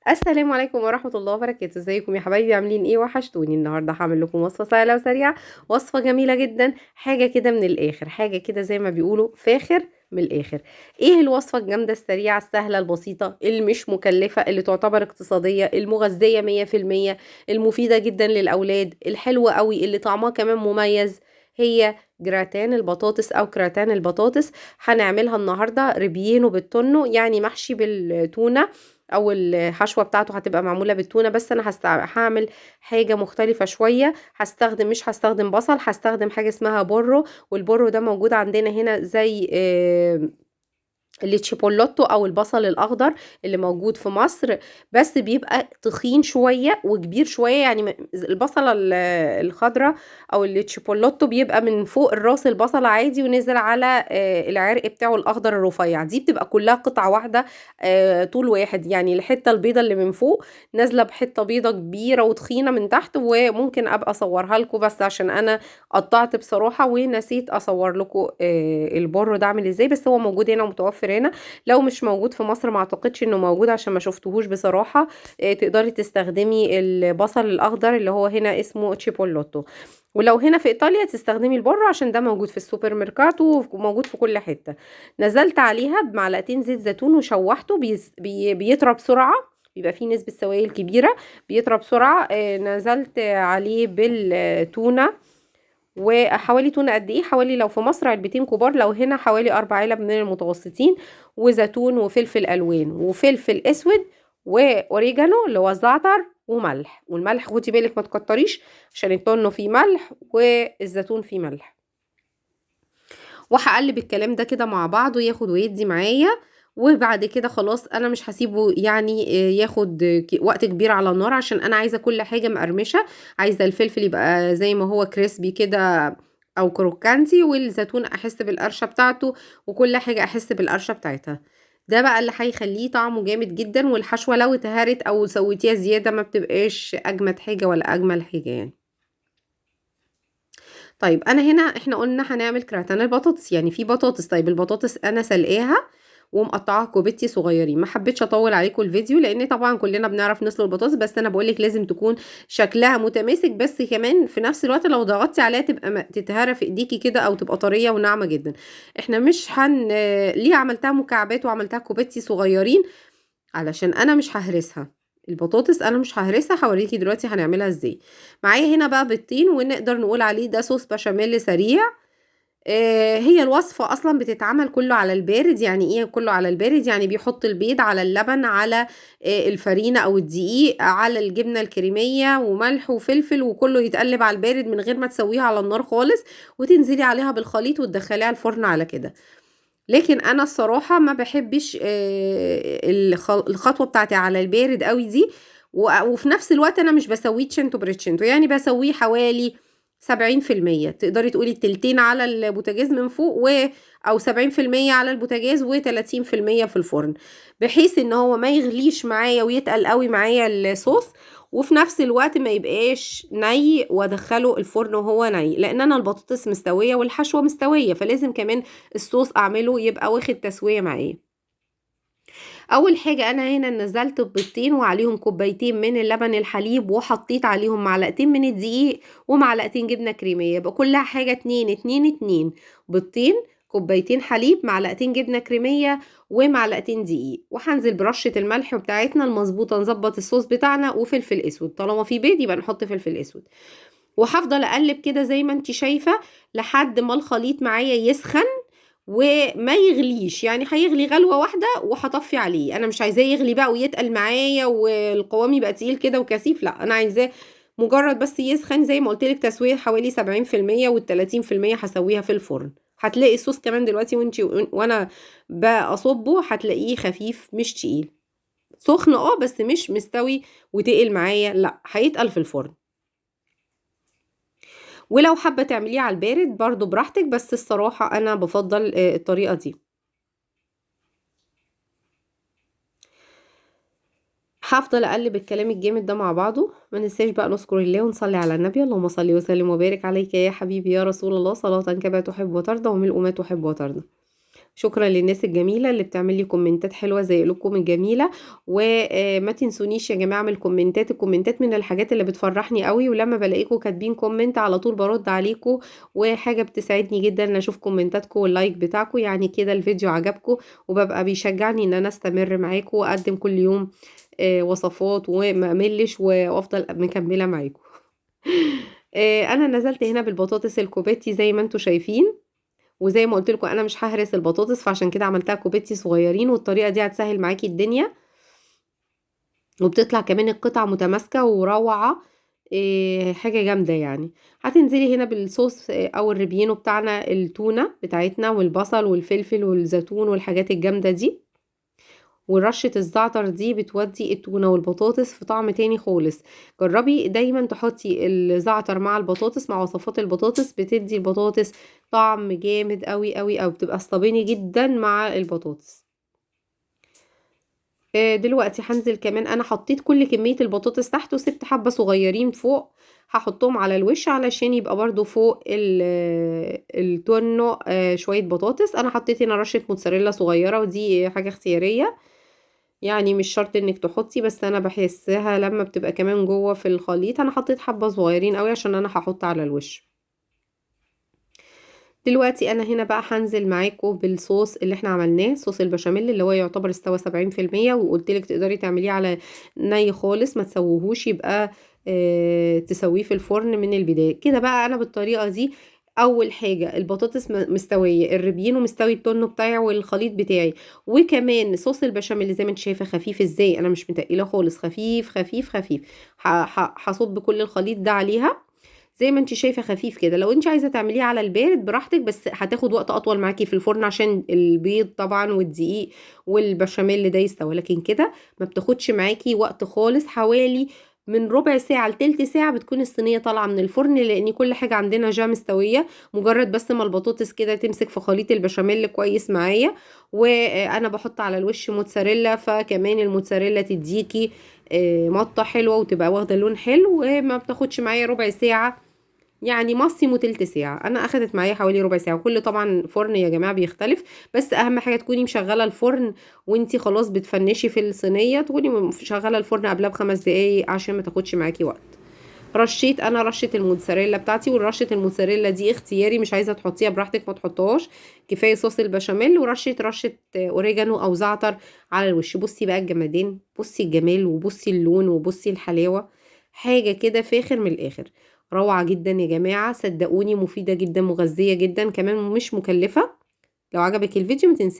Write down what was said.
السلام عليكم ورحمة الله وبركاته. ازيكم يا حبايبي؟ عاملين ايه؟ وحشتوني. النهارده هعمل لكم وصفة سهلة وسريعة، وصفة جميلة جدا، حاجة كده من الاخر، حاجة كده زي ما بيقولوا فاخر من الاخر. ايه الوصفة الجامدة السريعة السهلة البسيطة اللي مش مكلفة، اللي تعتبر اقتصادية، المغذية 100%، المفيدة جدا للاولاد، الحلوة قوي، اللي طعمها كمان مميز؟ هي جراتان البطاطس او كراتان البطاطس. هنعملها النهارده ripieno بال tonno، يعني محشي بالتونه، او الحشوه بتاعته هتبقى معمولة بالتونه، بس انا هعمل حاجة مختلفة شوية. مش هستخدم بصل، هستخدم حاجة اسمها porro، وال porro ده موجود عندنا هنا زي ال cipollotto او البصل الاخضر اللي موجود في مصر، بس بيبقى تخين شوية وكبير شوية. يعني البصله الخضراء او ال cipollotto بيبقى من فوق الراس البصله عادي ونزل على العرق بتاعه الاخضر الرفيع، دي بتبقى كلها قطعه واحدة، طول واحد، يعني الحتة البيضة اللي من فوق نازله بحته بيضة كبيرة وتخينه من تحت. وممكن ابقى اصورها لكم، بس عشان انا قطعت بصراحة ونسيت اصور لكم ال porro ده عامل ازاي، بس هو موجود هنا ومتوفر هنا. لو مش موجود في مصر، ما اعتقدش انه موجود عشان ما شفتهوش بصراحة، تقدري تستخدمي البصل الاخضر اللي هو هنا اسمه cipollotto، ولو هنا في ايطاليا تستخدمي ال porro عشان ده موجود في السوبر ماركت وموجود في كل حتة. نزلت عليها بمعلقتين زيت زيتون وشوحته، بيطرى بسرعة، بيبقى فيه نسبة سوائل كبيرة، بيطرى بسرعة. نزلت عليه بالتونة، وحوالي تونة قد ايه؟ حوالي لو في مصر علبتين كبار، لو هنا حوالي 4 علب من المتوسطين، وزيتون وفلفل الوان وفلفل اسود واوريجانو اللي هو الزعتر وملح. والملح خدي بالك ما تكتريش عشان ال tonno فيه ملح والزيتون فيه ملح. وهقلب الكلام ده كده مع بعضه ياخد ويدي معايا. وبعد كده خلاص انا مش هسيبه ياخد وقت كبير على النار، عشان انا عايزه كل حاجة مقرمشه، عايزه الفلفل يبقى زي ما هو crispy كده او croccante، والزيتون احس بالقرشه بتاعته، وكل حاجة احس بالقرشه بتاعتها. ده بقى اللي هيخليه طعمه جامد جدا. والحشوه لو اتهرت او سويتيها زيادة ما بتبقاش اجمد حاجة ولا اجمل حاجة يعني. طيب انا هنا احنا قلنا هنعمل كراتان البطاطس، يعني في بطاطس. طيب البطاطس انا سلقاها ومقطعاها cubetti صغيرين، ما حبيتش اطول عليكم الفيديو لان طبعا كلنا بنعرف نسلق البطاطس، بس انا بقولك لازم تكون شكلها متماسك، بس كمان في نفس الوقت لو ضغطتي عليها تبقى تتهرى في ايديكي كده، او تبقى طرية وناعمه جدا. احنا مش ليه عملتها مكعبات وعملتها cubetti صغيرين؟ علشان انا مش ههرسها البطاطس، انا مش ههرسها، هوريكي دلوقتي هنعملها ازاي. معايا هنا بقى بيضتين، ونقدر نقول عليه ده صوص بشاميل سريع. هي الوصفة أصلا بتتعمل كله على البارد. يعني إيه كله على البارد؟ يعني بيحط البيض على اللبن على الفرينة أو الدقيق على الجبنة الكريمية وملح وفلفل، وكله يتقلب على البارد من غير ما تسويها على النار خالص، وتنزلي عليها بالخليط وتدخليها الفرن على كده. لكن أنا الصراحة ما بحبش الخطوة بتاعتي على البارد قوي دي، وفي نفس الوقت أنا مش بسويه cento per cento، يعني بسويه حوالي 70%، تقدري تقولي التلتين على البوتاجاز من فوق او 70% على البوتاجاز وتلاتين في المية في الفرن، بحيث ان هو ما يغليش معايا ويتقل قوي معايا الصوص، وفي نفس الوقت ما يبقاش ني وادخله الفرن وهو ني، لان انا البطاطس مستوية والحشوة مستوية، فلازم كمان الصوص اعمله يبقى واخد تسوية معايا. اول حاجة انا هنا نزلت بيضتين وعليهم كوبايتين من اللبن الحليب، وحطيت عليهم معلقتين من الدقيق ومعلقتين جبنة كريمية، يبقى كلها حاجة 2 2 2، بيضتين، كوبايتين حليب، معلقتين جبنة كريمية ومعلقتين دقيق. وهنزل برشة الملح بتاعتنا المظبوطة، نظبط الصوص بتاعنا، وفلفل اسود، طالما في بيض يبقى نحط فلفل اسود. وهفضل اقلب كده زي ما انت شايفة لحد ما الخليط معايا يسخن وما يغليش، يعني هيغلي غلوة واحدة وهطفي عليه. انا مش عايزاه يغلي بقى ويتقل معايا والقوام يبقى تقيل كده وكثيف، لا انا عايزاه مجرد بس يسخن زي ما قلت لك، تسويه حوالي سبعين في المية، والتلاتين في المية هسويها في الفرن. هتلاقي الصوص كمان دلوقتي وانا بصبه هتلاقيه خفيف مش تقيل، سخن بس مش مستوي وتقل معايا، لا هيتقل في الفرن. ولو حابة تعمليه على البارد برضو براحتك، بس الصراحة أنا بفضل الطريقة دي. هفضل أقلب الكلام الجامد ده مع بعضه. ما ننساش بقى نذكر الله ونصلي على النبي، اللهم صل وسلم وبارك عليك يا حبيبي يا رسول الله، صلاة كما تحب وترضى وملء ما تحب وترضى. شكرا للناس الجميلة اللي بتعمل لي كومنتات حلوة زي قلوبكم الجميلة. وما تنسونيش يا جماعة من الكومنتات، الكومنتات من الحاجات اللي بتفرحني قوي، ولما بلاقيكم كاتبين comment على طول برد عليكم، وحاجه بتسعدني جدا ان اشوف كومنتاتكم وال like بتاعكم، يعني كده الفيديو عجبكم وببقى بيشجعني ان انا استمر معاكم واقدم كل يوم وصفات وما املش وافضل مكملة معاكم. انا نزلت هنا بالبطاطس الكوبيتي زي ما انتم شايفين، وزي ما قلت لكم انا مش ههرس البطاطس فعشان كده عملتها كوبيتي صغيرين، والطريقة دي هتسهل معاكي الدنيا، وبتطلع كمان القطع متماسكة وروعه، حاجة جامدة يعني. هتنزلي هنا بالصوص او الريبينو بتاعنا، التونه بتاعتنا والبصل والفلفل والزيتون والحاجات الجامدة دي، ورشة الزعتر دي بتودي التونة والبطاطس في طعم تاني خالص. جربي دايما تحطي الزعتر مع البطاطس، مع وصفات البطاطس، بتدي البطاطس طعم جامد قوي قوي، او بتبقى صابيني جدا مع البطاطس. دلوقتي هنزل كمان، انا حطيت كل كمية البطاطس تحت وسبت حبة صغيرين فوق، هحطهم على الوش علشان يبقى برضو فوق التونو شوية بطاطس. انا حطيت هنا رشة موتزاريلا صغيرة، ودي حاجة اختيارية يعني مش شرط انك تحطي، بس انا بحسها لما بتبقى كمان جوه في الخليط. انا حطيت حبة صغيرين قوي عشان انا هحط على الوش. دلوقتي انا هنا بقى هنزل معاكم بالصوص اللي احنا عملناه، صوص البشاميل اللي هو يعتبر استوى 70%، وقلت لك تقدري تعمليه على ني خالص، ما تسويهوش، يبقى تسويه في الفرن من البداية كده. بقى انا بالطريقة دي اول حاجة البطاطس مستوية، الربينو مستوي، التونو بتاعي والخليط بتاعي، وكمان صوص البشاميل زي ما انت شايفه خفيف ازاي، انا مش متقله خالص، خفيف خفيف خفيف. هصب كل الخليط ده عليها زي ما انت شايفه خفيف كده. لو انت عايزه تعمليه على البارد براحتك، بس هتاخد وقت اطول معاكي في الفرن عشان البيض طبعا والدقيق والبشاميل ده يستوي، لكن كده ما بتاخدش معاكي وقت خالص، حوالي من ربع ساعة لتلت ساعة بتكون الصينية طالعه من الفرن، لان كل حاجة عندنا جا مستوية، مجرد بس ما البطاطس كده تمسك في خليط البشاميل كويس معايا. وانا بحط على الوش موتزاريلا، فكمان الموتزاريلا تديكي مطه حلوة وتبقى واخده لون حلو، وما بتاخدش معايا ربع ساعة، يعني مصي تلت ساعة. انا اخدت معايا حوالي ربع ساعة. كل طبعا فرن يا جماعة بيختلف، بس اهم حاجة تكوني مشغلة الفرن وانتي خلاص بتفنشي في الصينية، تكوني مشغلة الفرن قبلها ب5 دقايق عشان ما تاخدش معاكي وقت. رشيت انا رشة الموتزاريلا بتاعتي، والرشة الموتزاريلا دي اختياري، مش عايزة تحطيها براحتك ما تحطهاش، كفاية صوص البشاميل ورشة رشة اوريجانو او زعتر على الوش. بصي بقى الجمادين، بصي الجمال وبصي اللون وبصي الحلاوة، حاجة كده فاخر من الاخر، روعة جدا يا جماعة، صدقوني مفيدة جدا، مغذية جدا، كمان مش مكلفة. لو عجبك الفيديو ما تنسيش